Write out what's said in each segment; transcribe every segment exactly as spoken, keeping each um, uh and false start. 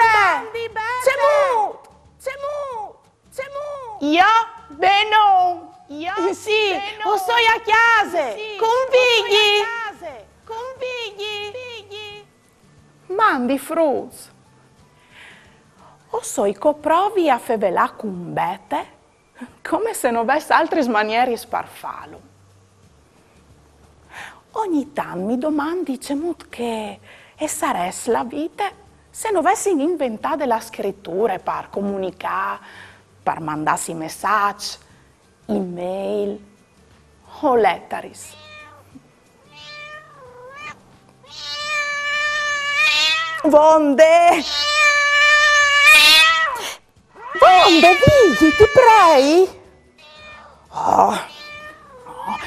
Mandi bete! Cemût? Cemût? Cemût? Jo, Benon. Jo, sì, Benon. O soi a cjase. Sì, cun Vigji. Cun Vigji. Mandi fruts. O soi che o provi a fevelâ cun bete, come se no ves altris manieris par fâlu. Ogni tant mi domandi cemût che e sarès la vite se no vessin inventade la scriture par comunicâ, par mandâsi messaçs, e-mail o letaris. Vonde! Vonde, Vigji, ti prei! Oh, oh,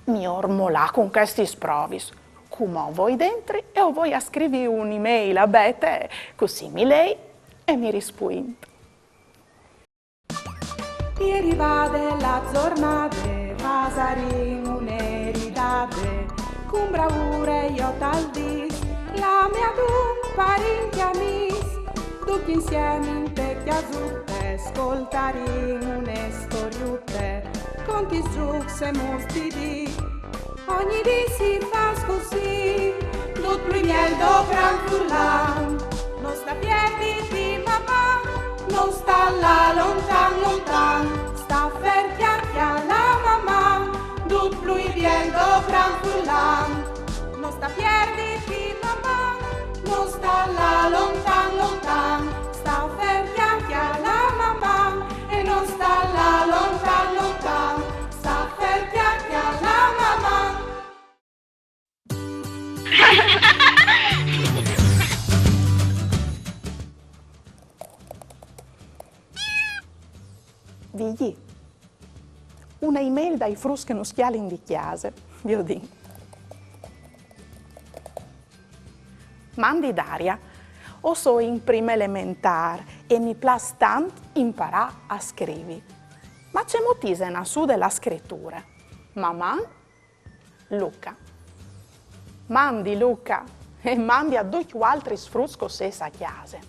mi ôr molâ cun chestis provis. Cumò o voi dentri e o voi a scrivi une e-mail a bete, cussì mi lei e mi rispuint. E rivade la zornade, fasarìn une ridade, cun braure jo tal dîs, la mê adun par in cjamîs, ducj insiemi inte cjasute, scoltarìn une storiute, contis, zûcs e mûts di dì. Ogni dì si fâs cussì, dut plui biel dal grant furlan. No sta pierditi, Maman, no sta lâ lontan, lontan. Sta fer, cjale, cjale, Maman, dut plui biel dal grant furlan. No sta pierditi, Maman, no sta lâ lontan, lontan. Sta fer, cjale, cjale, Maman, e no sta lâ lontan, lontan. Sta fer, cjale, cjale, Maman. Vigji, une e-mail dai fruts che nus cjalin di cjase, viodìn. Mandi Daria, o soi in prime elementâr e mi plâs tant imparâ a scrivi. Ma cemût ise nassude la scriture? Maman? Luca. Mandi Luca e mandi a ducj vualtris fruts che o sês a cjase.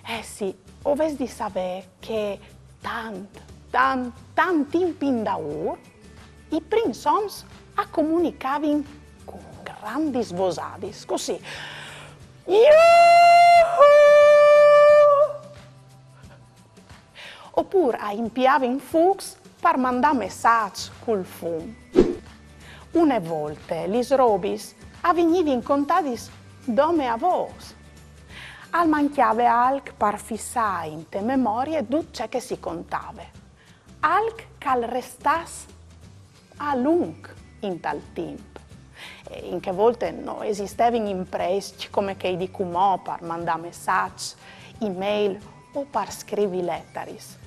Eh sì, o vês di savê che tant, tant, tant timp indaûr, i prins oms a comunicavin cun grandis vosadis, cussì. Juhu! Opûr a impiavin fûcs par mandâ messaçs cul fum. Une volte lis robis a vignivin contadis dome a vôs. Al mancjave alc par fissâ inte memorie dut ce che si contave. Alc che al restàs a lunc intal timp. E in chê volte no esistevin imprescj come chei di cumò par mandâ messaçs, e-mail o par scrivi letaris.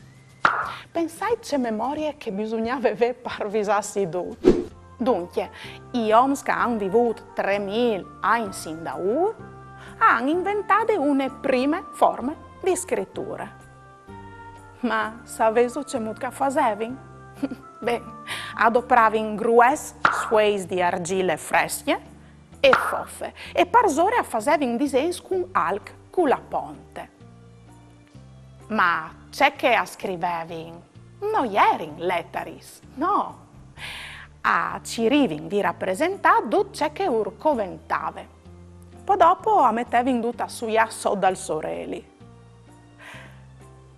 Pensait ce memorie che bisugnave vê par visâsi dut. Duncje, i oms che a àn vivût trê mil agns indaûr a àn inventade une prime forme di scriture. Ma savêso cemût che a fasevin? Ben, a dopravin grues sfueis di argjile frescje e fofe, e parsore a fasevin disens cun alc cu la ponte. Ma ce che a scrivevin no jerin letaris, no. A cirivin di rapresentâ dut ce che ur coventave. Po dopo a metevin dut a suiâ sot dal soreli.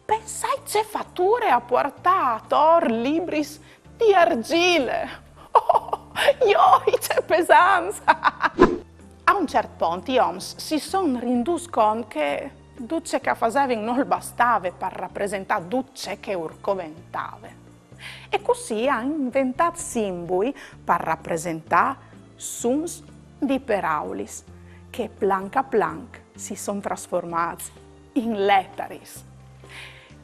Pensait ce fature a puartâ ator libris di argjile. Oh, joi, ce pesance! A un cert pont i oms si son rindûts cont che dut ce che a fasevin nol bastave par rapresentâ dut ce che ur coventave. E cussì a àn inventât simbui par rapresentâ suns di peraulis, che planc a planc si son trasformâts in letaris.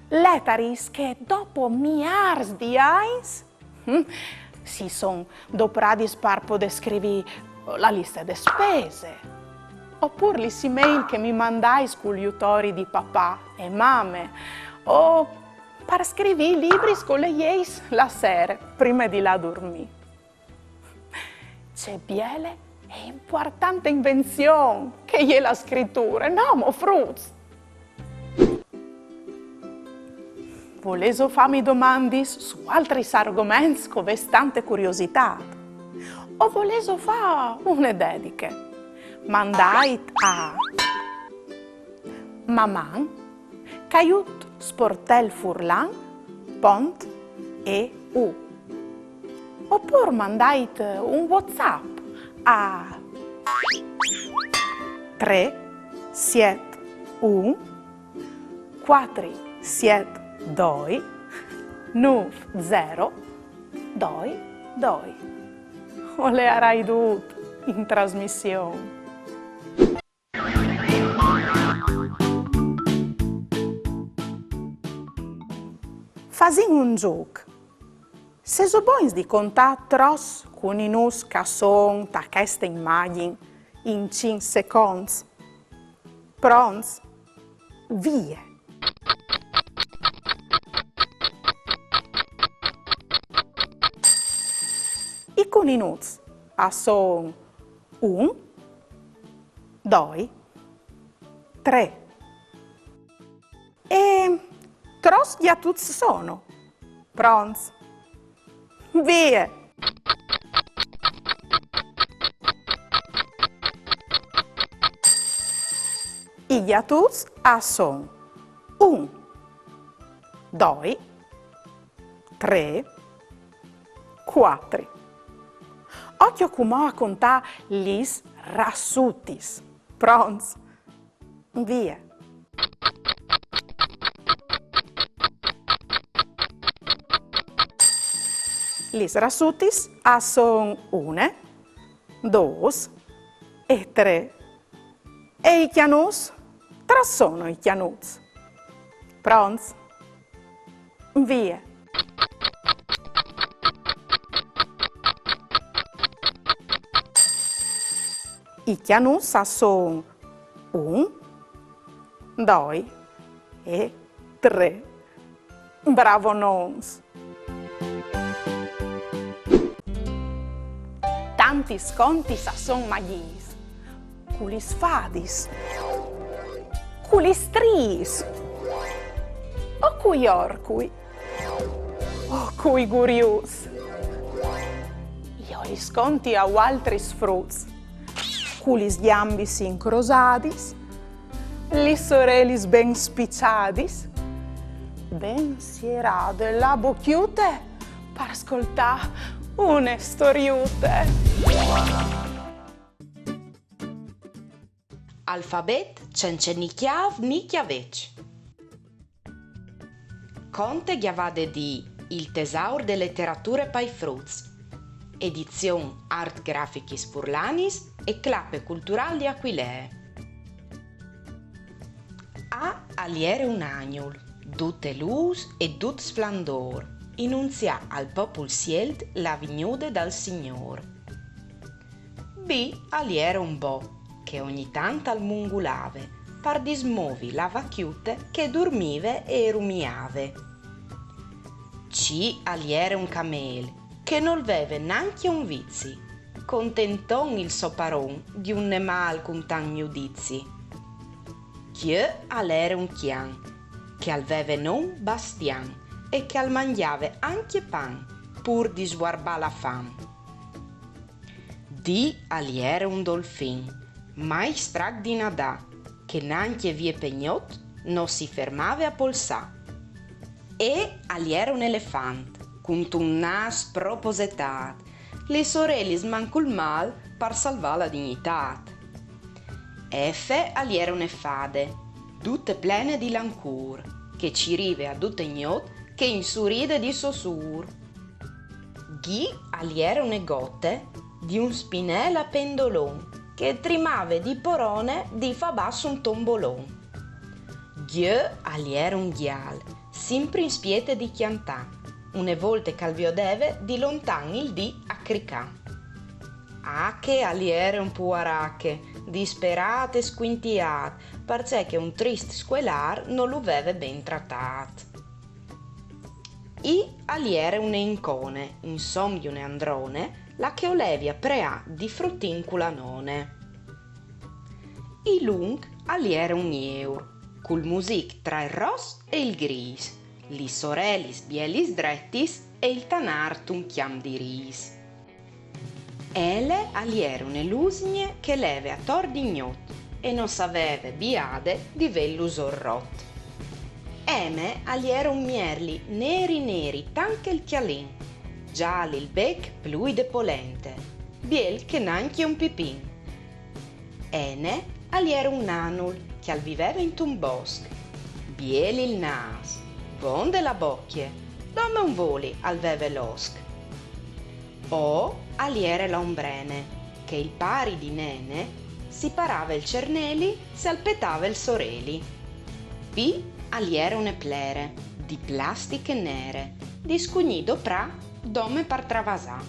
Letaris che dopo miârs di agns, hm, si son dopradis par podê scrivi la liste de spese, opûr lis e-mail che mi mandais cul jutori di papà e mame, o par scrivi i libris che o leieis la sere, prime di lâ a durmî. Ce biele E impuartante invenzion che e je la scriture, no mo, fruts? Volêso fâmi domandis su altris argoments che o vês tante curiositât? O volêso fâ une dediche? Mandait a maman caiut sportelfurlan pont eu. Opûr mandait un WhatsApp a trê siet un cuatri siet doi nûf zero doi doi. O leiarai dut in trasmission. Fasìn un zûc. Sêso bogns di contâ trops cuninuts che a son ta cheste imagjin in cinc seconts? Pronts? Vie! I cuninuts a son un, doi, trê. E trops gjatuts sono? Pronts? Vie! I gjatuts a son un, doi, trê, cuatri. Ocjo cumò a contâ lis rassutis. Pronts? Vie! Lis rassutis a son une, dôs e trê. E i cjanuts? Trops sono i cjanuts? Pronts? Vie! I cjanuts a son un, doi e trê. Bravonons! Tantis contis a son magjis, cu lis fadis, cu lis striis, o cui orcui, o cui guriuts. Jo lis conti a vualtris fruts, cu lis gjambis incrosadis, lis orelis ben spiçadis, ben sierade la bocjute par scoltâ une storiute. Alfabet cence ni cjâf ni cjavec. Conte gjavade di Il tesaur de leterature pai fruts. Edizion Art Grafichis Furlanis e Clape Culturâl di Aquilee. A al jere un agnul, dute lûs e dut sflandôr, inunzià al popul sielt la vignude dal Signôr. B al jere un bo, che ogni tant al mungulave, par dismovi la vacjute che durmive e rumiave. C al jere un camêl, che nol veve nancje un vizi, contenton il so paron di un nemâl cun tant judizi. Gj al jere un cjan, che al veve non Bastian e che al mangjave ancje pan, pûr di svuarbâ la fam. D al jere un dolfin, mai strac di nadâ, che nancje vie pe gnot no si fermave a polsâ. E al jere un elefant, cuntun nâs sproposetât, lis orelis mancul mâl par salvâ la dignitât. F al jere une fade, dute plene di lancûr, che cirive a dute gnot che insuride di so sûr. Ghi al jere une gote di un spinel a pendolon che trimave di porone di fâ bas un tombolon. Gj al jere un gjal, simpri in spiete di cjantâ, une volte che al viodeve di lontan il dì a cricâ. Ache al jere un puarache, disperât e scuintiât, parcè che un trist scuelâr no lu veve ben tratât. I al jere une incone, insom di une androne, là che o levi a preà di frutin cu la none. I lunc al jere un jeur, cul music tra il ros e il gris, lis orelis bielis dretis e il tanart un cjamp di ris. Ele al jere une lusgne che leve ator di gnot e no saveve biade di vêlu sorrot. Eme al jere un mierli neri neri tant che il cjalin, zâl il bec plui de polente, biel che nancje un pipin. Ene al jere un nanul che al viveve intun bosc. Biel il nâs, vonde la bocje, dome un voli al veve l'osc. O al jere la ombrene, che il pari di nene si parave il cerneli se al petave il soreli. Pi al jere une plere, di plastiche nere, di scugnî doprà dome par travasâ.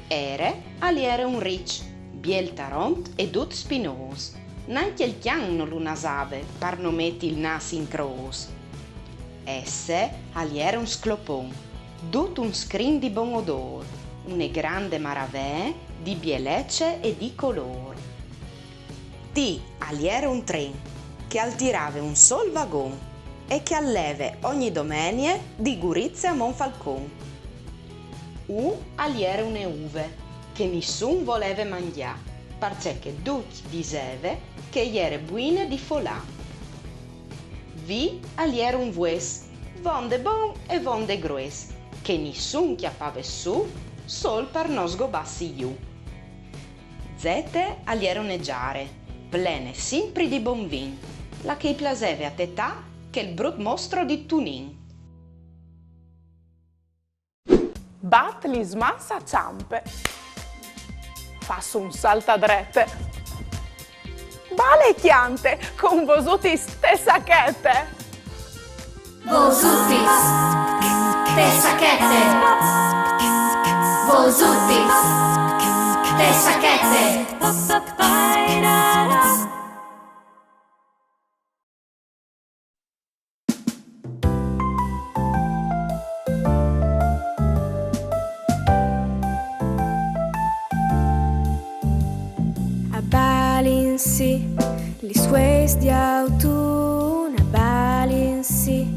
Ere al jere un riç, biel taront e dut spinôs. Nancje il cjan no lu nasave par no meti il nâs in crôs. Esse al jere un sclopon, dut un scrin di bon odôr, une grande maravee di bielece e di colôr. Ti al jere un tren, che al tirave un sol vagon e che al leve ogni domenie di Gurize a Monfalcon. U al jere une uve, che nissun voleve mangjâ, parcè che ducj diseve che e jere buine di folâ. Vi al jere un vues, vonde bon e vonde grues, che nissun cjapave sù, sol par no sgobâsi jù. Zete al jere une zare, plene simpri di bon vin, là che i plaseve a tetâ chel brut mostro di Tunin. Bat lis mans a çampe. Fâs un salt a drete. Bale e cjante cun Vosutis te sachete. Vosutis te sachete. Vosutis te sachete. A balin si lis fueis di autun, a balin si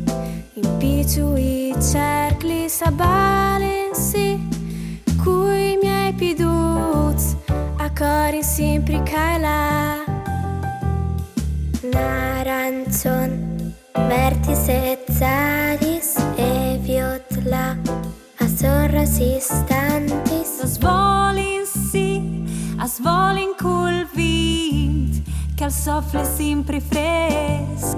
in piçui cerclis, a balin si cui miei piduts, a corin simpri ca e là. Narançon, vertis e zalis e viot là, a son rosis tantis. A svolin si, a svolin cul vint, che al sofle simpri fresc.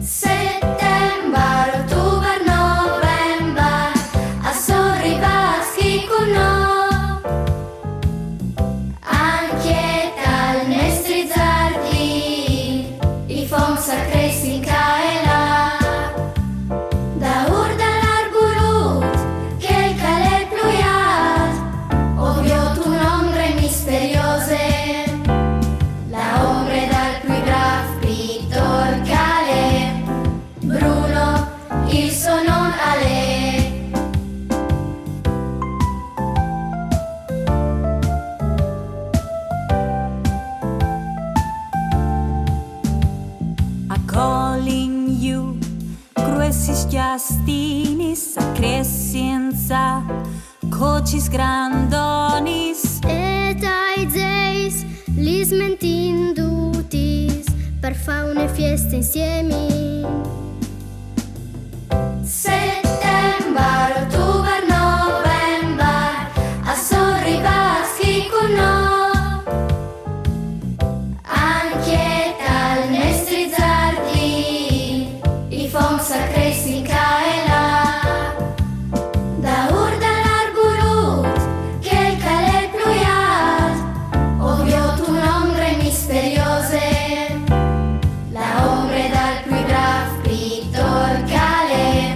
Settembar, ottobar, novembar, a son rivâts chi cun nô. Ancje tal nestri zardin i foncs a cressin ca e là. Daûr dal arbulut, chel che al è plui alt, o viôt une ombre misteriose. La ombre dal plui brâf pitôr che al è Bruno, il so non al è. A colin jù gruessis cjastinis, a cressin za cocis grandonis. E tai zeis lis mentin dutis par fâ une fieste insiemi. Settembar, ottobar, novembar, a son rivâts chi cun nô. Ancje tal nestri zardin i foncs a cressin ca e là. Daûr dal arbulut, chel che al è plui alt, o viôt une ombre misteriose. La ombre dal plui brâf pitôr che al è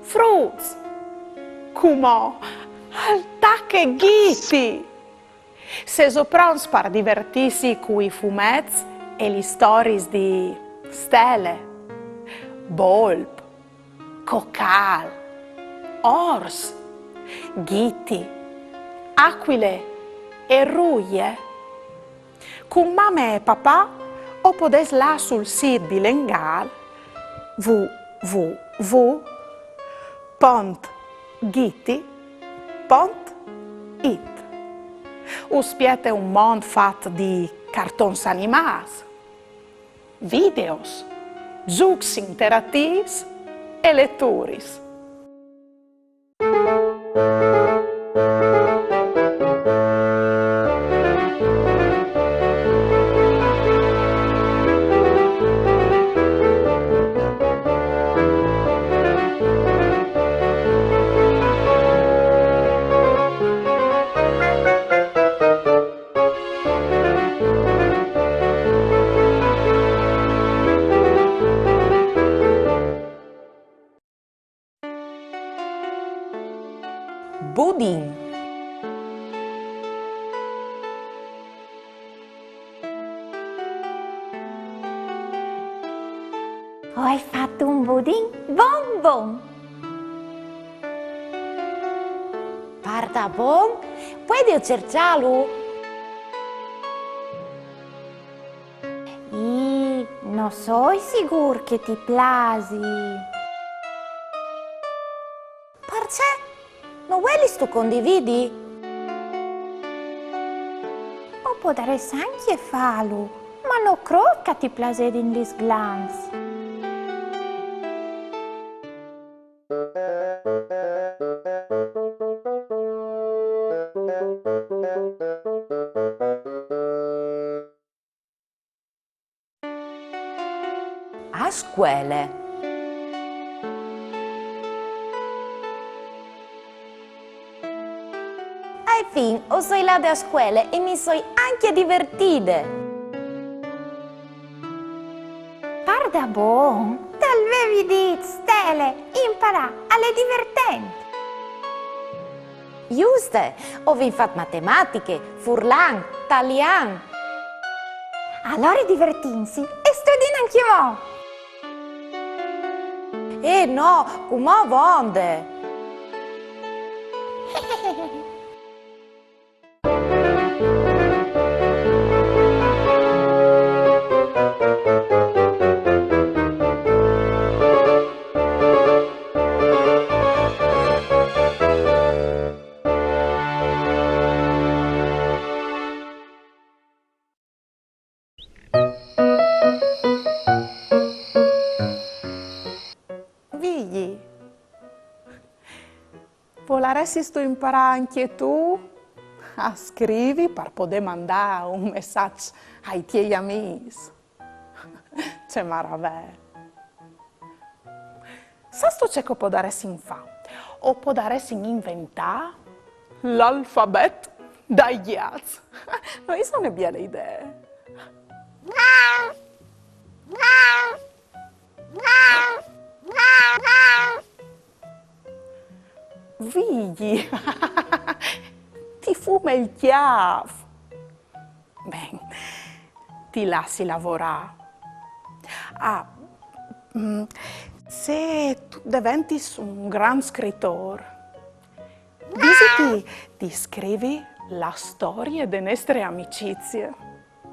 Fruts! Cumò al tache Ghiti! Sêso pronts par divertîsi cui fumets e lis storiis di Stele, Bolp, Cocâl, Ors, Ghiti, Acuile e Ruie? Cun mame e papà o podês lâ sul sît bilengâl w w w pont ghiti pont it. Us spiete un mont fat di cartons animâts, videos, zûcs interatîfs e leturis. Budin. O ai fat un budin bon bon. Pardabon? Puedio cerçâlu? Ih, no soi sigûr che ti plasi. Parcè? No vuelistu condividi? O podarès ancje fâlu, ma no crôt che ti plasedin lis glans. A scuele. Ae fin, o soi lade a scuele e mi soi ancje divertide. Pardabon? Tal vevi dit, Stele, imparâ al è divertent. Juste, o vin fat matematiche, furlan, talian. Alore divertìnsi e studìn ancjemò. Eh no, cumò vonde. Vigji, volaressistu imparâ ancje tu a scrivi par podê mandâ un messaç ai tiei amîs? Ce maravee! Sâstu ce che o podaressin fâ? O podaressin inventâ l'alfabet dai gjats. No ise une biele idee? Vigji, ti fume il cjâf. Ben, ti lassi lavorâ. Ah, mm, se tu deventis un grant scritôr, visiti di scrivi la storie de nestre amicizie.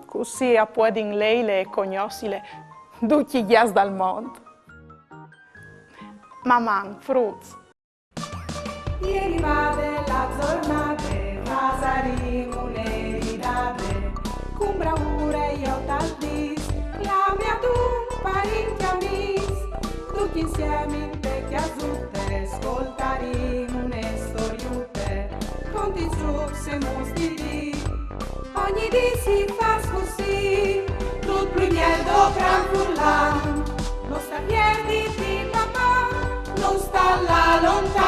Cussì a puedin leile e cognossile ducj i gjats dal mont. Maman, fruts! E rivade la zornade, fasarìn une ridade, cun braure jo tal dîs, clame adun parint e amîs, ducj insiemi inte cjasute, scoltarìn une storiute, contint zûcs e muts di dì. Ogni dì si fâs cussì, dut plui biel do cran furlan. No sta pierdi di papà, no sta lâ lontan.